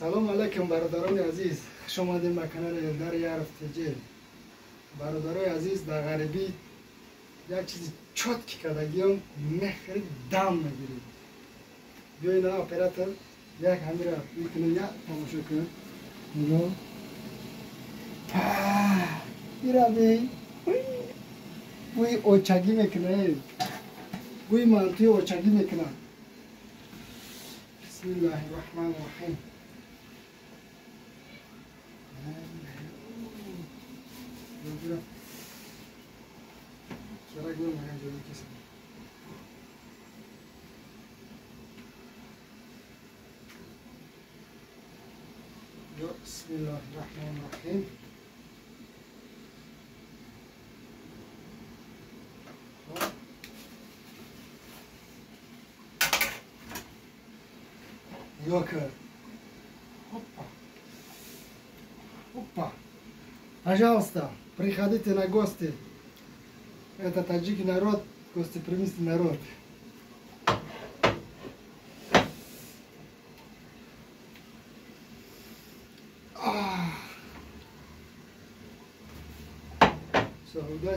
Салом алейкум, бародарони азиз, хуш омадем ба канали Элдар Яров ТЖ. Бародарои азиз, дар ғарибӣ як чизи чёткий кардагиём, мехӯрӣ, дам мегирӣ. Биёй на, оператор, як ҳамира мекунем, як тамошо кун. Нигоҳ. Ираби бӯи очагӣ мекуна, бӯи мантуи очагӣ мекунад. Бисмиллаҳи раҳмани раҳим. Бисмиллаҳи. Нигоҳ кар. Опа. Опа. Пожалуйста, приходите на гости. Это таджики народ, гостеприимный народ. Все, удачи.